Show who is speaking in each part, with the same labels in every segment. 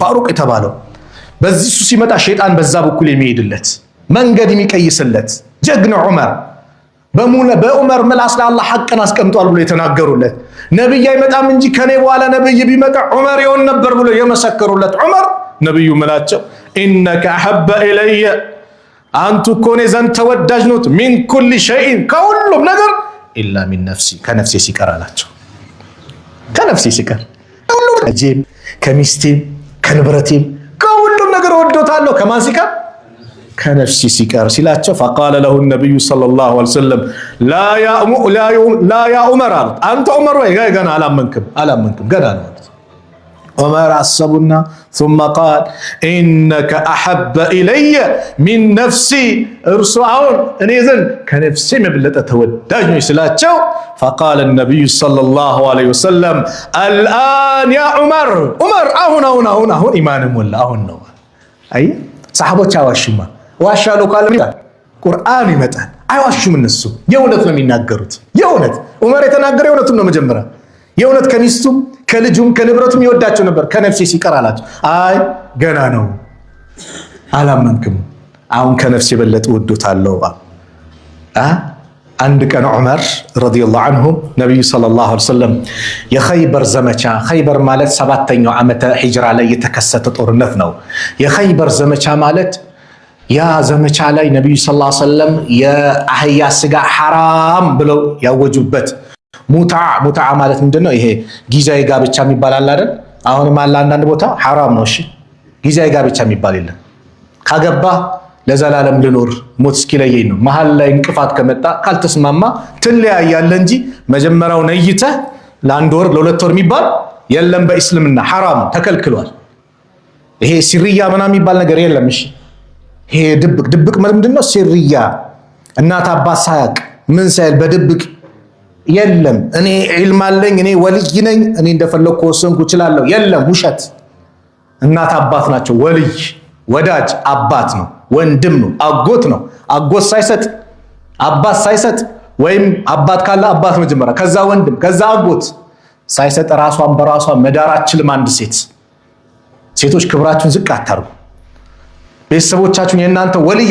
Speaker 1: ፋሩቅ የተባለው በዚህ እሱ ሲመጣ ሸይጣን በዛ በኩል የሚሄድለት መንገድ የሚቀይስለት ጀግና ዑመር፣ በዑመር ምላስ ላይ አላህ ሐቅን አስቀምጧል ብሎ የተናገሩለት፣ ነብይ አይመጣም እንጂ ከኔ በኋላ ነብይ ቢመጣ ዑመር ይሆን ነበር ብሎ የመሰከሩለት ዑመር፣ ነብዩ ምላቸው إنك أحب إلي፣ አንቱ እኮ እኔ ዘንድ ተወዳጅ ኖት፣ من كل شيء ከሁሉም ነገር፣ إلا من نفسي ከነፍሴ ሲቀር አላቸው። ከነፍሴ ሲቀር ሁሉም፣ ከልጄም፣ ከሚስቴም፣ ከንብረቴም፣ ከሁሉም ነገር እወዶታለሁ። ከማን ሲቀር? ከነፍሲ ሲቀር ሲላቸው فقال له النبي صلى الله عليه وسلم لا يا عمر አሉት። አንተ ዑመር ወይ ገና አላመንክም፣ አላመንክም ገና ነው አሉት። ዑመር አሰቡና ثم قال إنك أحب إلي من نفسي እርሱ አሁን እኔ ዘንድ ከነፍሴ የበለጠ ተወዳጅ ነው ስላቸው فقال النبي صلى الله عليه وسلم الآن يا عمر፣ ዑመር አሁን አሁን አሁን አሁን ኢማን ሞላ አሁን ነው። አይ ሰሓቦች አይዋሹማ። ዋሻሉ ካለ ቁርአን ይመጣል። አይዋሹም። እነሱ የእውነት ነው የሚናገሩት። የእውነት ዑመር የተናገረው የእውነቱን ነው። መጀመሪያ የእውነት ከሚስቱም ከልጁም ከንብረቱም ይወዳቸው ነበር። ከነፍሴ ሲቀር አላቸው። አይ ገና ነው፣ አላመንክም። አሁን ከነፍሴ የበለጠ ወዶታለሁ። አንድ ቀን ዑመር رضي الله عنه ነቢዩ صلى الله عليه وسلم የኸይበር ዘመቻ፣ ኸይበር ማለት ሰባተኛው ዓመተ ሂጅራ ላይ የተከሰተ ጦርነት ነው። የኸይበር ዘመቻ ማለት ያ ዘመቻ ላይ ነቢዩ صلى الله عليه وسلم የአህያ ስጋ ሐራም ብለው ያወጁበት። ሙትዓ፣ ሙትዓ ማለት ምንድን ነው? ይሄ ጊዜያዊ ጋብቻ የሚባል አለ አይደል? አሁንም አለ አንዳንድ ቦታ፣ ሐራም ነው። እሺ ጊዜያዊ ጋብቻ የሚባል የለም። ካገባ ለዘላለም ልኖር ሞት እስኪለየኝ ነው። መሀል ላይ እንቅፋት ከመጣ ካልተስማማ ትለያያለህ እንጂ መጀመሪያው ነይተህ ለአንድ ወር ለ2 ወር የሚባል የለም። በእስልምና ሐራም ተከልክሏል። ይሄ ሲርያ ምናምን የሚባል ነገር የለም። እሺ ይሄ ድብቅ ድብቅ ምንድን ነው? ሲርያ እናት አባት ሳያቅ ምን ሳይል በድብቅ የለም። እኔ ዒልም አለኝ፣ እኔ ወልይ ነኝ፣ እኔ እንደፈለግኩ ወሰንኩ እችላለሁ። የለም፣ ውሸት። እናት አባት ናቸው። ወልይ ወዳጅ አባት ነው፣ ወንድም ነው፣ አጎት ነው። አጎት ሳይሰጥ፣ አባት ሳይሰጥ፣ ወይም አባት ካለ አባት መጀመሪያ፣ ከዛ ወንድም፣ ከዛ አጎት ሳይሰጥ ራሷን በራሷ መዳር አትችልም። አንድ ሴት፣ ሴቶች ክብራችሁን ዝቅ አታርጉ። ቤተሰቦቻችሁን የእናንተ ወልይ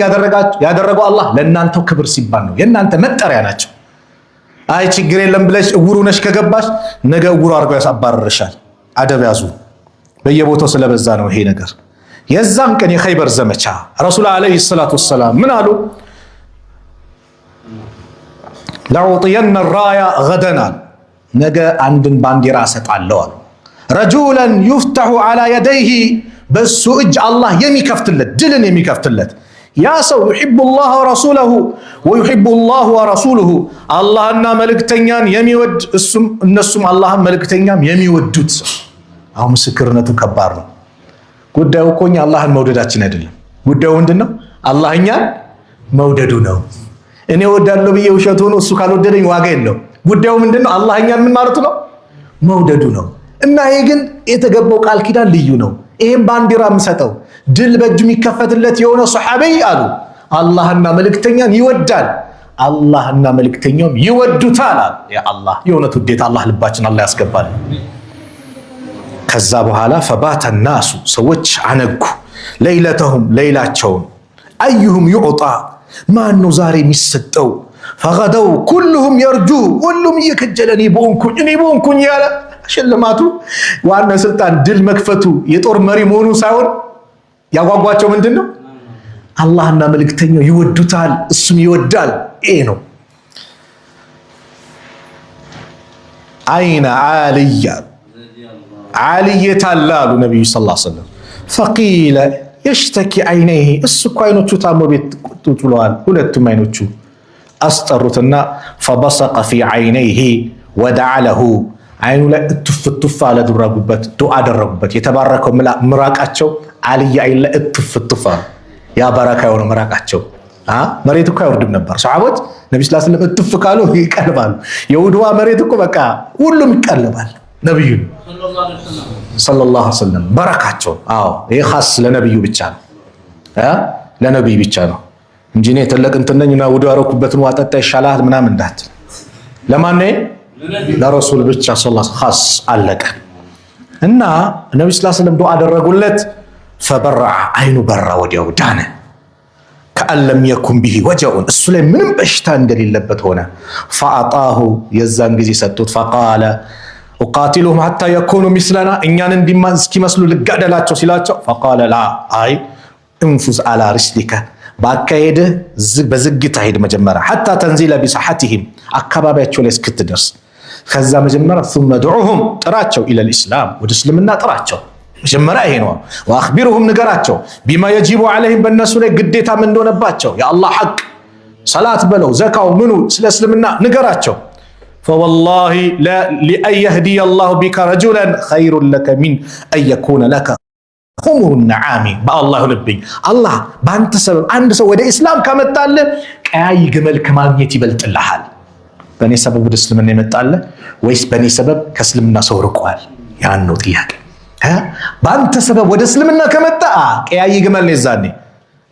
Speaker 1: ያደረገው አላህ ለእናንተው ክብር ሲባል ነው። የእናንተ መጠሪያ ናቸው። አይ ችግር የለም ብለሽ እውሩ ነሽ ከገባሽ ነገ እውሩ አድርገው ያሳባርርሻል። አደብ ያዙ። በየቦታው ስለበዛ ነው ይሄ ነገር። የዛን ቀን የኸይበር ዘመቻ ረሱል عليه الصلاة والسلام ምን አሉ? لأعطين الراية غدا አሉ። ነገ አንድን ባንዲራ እሰጣለሁ አሉ። رجلا يفتح على يديه በሱ እጅ አላህ የሚከፍትለት፣ ድልን የሚከፍትለት፣ ያ ሰው يحب الله ورسوله ويحبه الله ورسوله አላህና መልእክተኛን የሚወድ፣ እሱም እነሱም አላህን መልእክተኛም የሚወዱት ሰው። አሁን ምስክርነቱ ከባድ ነው። ጉዳዩ እኮ እኛ አላህን መውደዳችን አይደለም። ጉዳዩ ምንድን ነው? አላህ እኛን መውደዱ ነው። እኔ እወዳለሁ ብዬ ውሸት ሆኖ እሱ ካልወደደኝ ዋጋ የለው። ጉዳዩ ምንድን ነው? አላህ እኛን ምን ማለቱ ነው? መውደዱ ነው። እና ይሄ ግን የተገባው ቃል ኪዳን ልዩ ነው። ይሄም ባንዲራ የምሰጠው ድል በእጁ የሚከፈትለት የሆነ ሰሓቢይ አሉ አላህና መልእክተኛን ይወዳል፣ አላህና መልእክተኛውም ይወዱታል አሉ። ያ አላህ የእውነት ውዴታ አላህ ልባችን አላህ ያስገባል። ከዛ በኋላ فبات الناس ሰዎች አነጉ፣ ليلتهم ሌይላቸውን፣ أيهم يعطى ማን ነው ዛሬ የሚሰጠው? فغدوا كلهم يرجو ሁሉም እየከጀለ እኔ በሆንኩኝ፣ እኔ በሆንኩኝ ያለ። ሽልማቱ ዋና ስልጣን ድል መክፈቱ የጦር መሪ መሆኑ ሳይሆን ያጓጓቸው ምንድን ነው? አላህና መልእክተኛው ይወዱታል፣ እሱም ይወዳል። ይሄ ነው። أين علي ዓሊ የታለ አሉ ነቢዩ صلى الله عليه وسلم። فقيل يشتكي عينيه እሱ እኮ አይኖቹ ታሞ ቤት ቁጭ ብለዋል። ሁለቱም አይኖቹ። አስጠሩትና فبصق في عينيه ودعا له አይኑ ላይ እቱፍ እቱፍ አደረጉበት፣ ዱዓ አደረጉበት። የተባረከው ምራቃቸው አልይ አይን ላይ እቱፍ እቱፍ አሉ። ያ በረካ የሆነው ምራቃቸው መሬት እኮ አይወርድም ነበር። ሰሓቦች ነቢ ስ ስለም እቱፍ ካሉ ይቀልባሉ። የውድዋ መሬት እኮ በቃ ሁሉም ይቀልባል። ነቢዩን صلى الله عليه وسلم በረካቸው። አዎ ይሄ ኻስ ለነብዩ ብቻ ነው፣ ለነብዩ ብቻ ነው እንጂ እኔ ትልቅ እንትን ነኝ እና ውዱ ያረኩበትን ውሃ ጠጣ ይሻላል ምናምን እንዳትል። ለማን ነው? ለረሱል ብቻ صلى الله ኻስ አለቀ። እና ነቢ ስ ስለም ዱዓ አደረጉለት። فبرأ አይኑ በራ፣ ወዲያው ዳነ። كأن لم يكن به وجع እሱ ላይ ምንም በሽታ እንደሌለበት ሆነ። فأعطاه የዛን ጊዜ ሰጡት። فقال أقاتلهم حتى يكونوا مثلنا እኛን እስኪመስሉ ልጋደላቸው ሲላቸው፣ فقال لا አይ انفذ على رسلك በአካሄድህ በዝግታ ሄድ መጀመሪያ حتى تنزل بساحتهم አካባቢያቸው ላይ እስክትደርስ፣ ከዛ መጀመሪያ ثم ادعهم ጥራቸው إلى الإسلام ወደ እስልምና ጥራቸው። መጀመሪያ ይሄ ነው። وأخبرهم ንገራቸው بما يجب عليهم በእነሱ ላይ ግዴታ ምን እንደሆነባቸው፣ የአላህ ሐቅ ሰላት በለው ዘካው ምኑ ስለ እስልምና ንገራቸው። فوالله لأن يهدي الله بك رجلا خير لك من أن يكون لك حمر النعم። በአላህ ይሁንብኝ፣ አላህ በአንተ ሰበብ አንድ ሰው ወደ ኢስላም ካመጣልህ ቀያይ ግመል ከማግኘት ይበልጥልሃል። በእኔ ሰበብ ወደ እስልምና የመጣለ ወይስ በእኔ ሰበብ ከእስልምና ሰው ርቋል? ያን ነው ጥያቄ። በአንተ ሰበብ ወደ እስልምና ከመጣ ቀያይ ግመል ነው፣ የዛኔ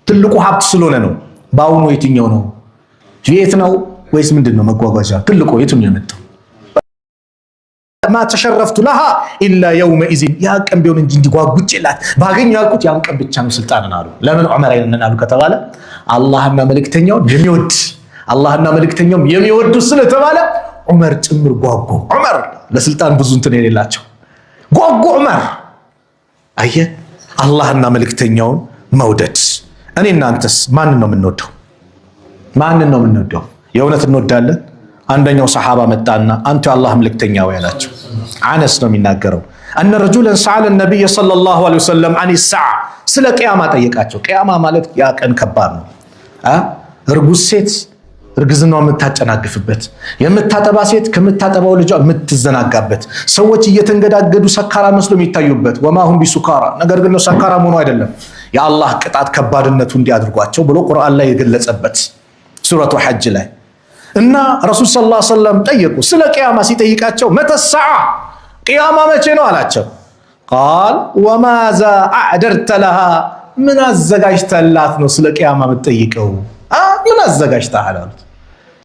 Speaker 1: ትልቁ ሀብት ስለሆነ ነው። በአሁኑ የትኛው ነው? የት ነው ወይስ ምንድን ነው መጓጓዣ ትልቁ የቱ ነው የመጣው? ما تشرفت لها إلا يومئذ ያ ቀን ቢሆን እንጂ እንዲጓጉጭላት ባገኘው ያልኩት ያን ቀን ብቻ ነው ስልጣንን አሉ። ለምን ዑመር አይነን አሉ ከተባለ አላህና መልእክተኛውን የሚወድ፣ አላህና መልእክተኛውም የሚወዱ ስለተባለ ዑመር ጭምር ጓጉ። ዑመር ለስልጣን ብዙ እንትን የሌላቸው ጓጉ። ዑመር አየ አላህና መልእክተኛውን መውደድ። እኔ እናንተስ ማንን ነው የምንወደው? ማንን ነው የምንወደው? የእውነት እንወዳለን? አንደኛው ሰሓባ መጣና አንቱ የአላህ መልእክተኛ ወይ አላቸው። አነስ ነው የሚናገረው። أن رجلا سأل النبي صلى الله عليه وسلم عن الساعة ስለ ቅያማ ጠየቃቸው። ቅያማ ማለት ያ ቀን ከባድ ነው። እርጉዝ ሴት እርግዝናው የምታጨናግፍበት፣ የምታጠባ ሴት ከምታጠባው ልጇ የምትዘናጋበት፣ ሰዎች እየተንገዳገዱ ሰካራ መስሎ የሚታዩበት፣ وما هم بسكارى ነገር ግን ነው ሰካራ መሆኑ አይደለም፣ የአላህ ቅጣት ከባድነቱ እንዲያድርጓቸው ብሎ ቁርአን ላይ የገለጸበት ሱረቱ ሐጅ ላይ። እና ረሱል صلى الله عليه وسلم ጠየቁ። ስለ ቅያማ ሲጠይቃቸው متى الساعة ቅያማ መቼ ነው አላቸው። قال وماذا أعددت لها ምን አዘጋጅተላት ነው ስለ ቅያማ የምትጠይቀው? ምን አዘጋጅተሃል አሉት።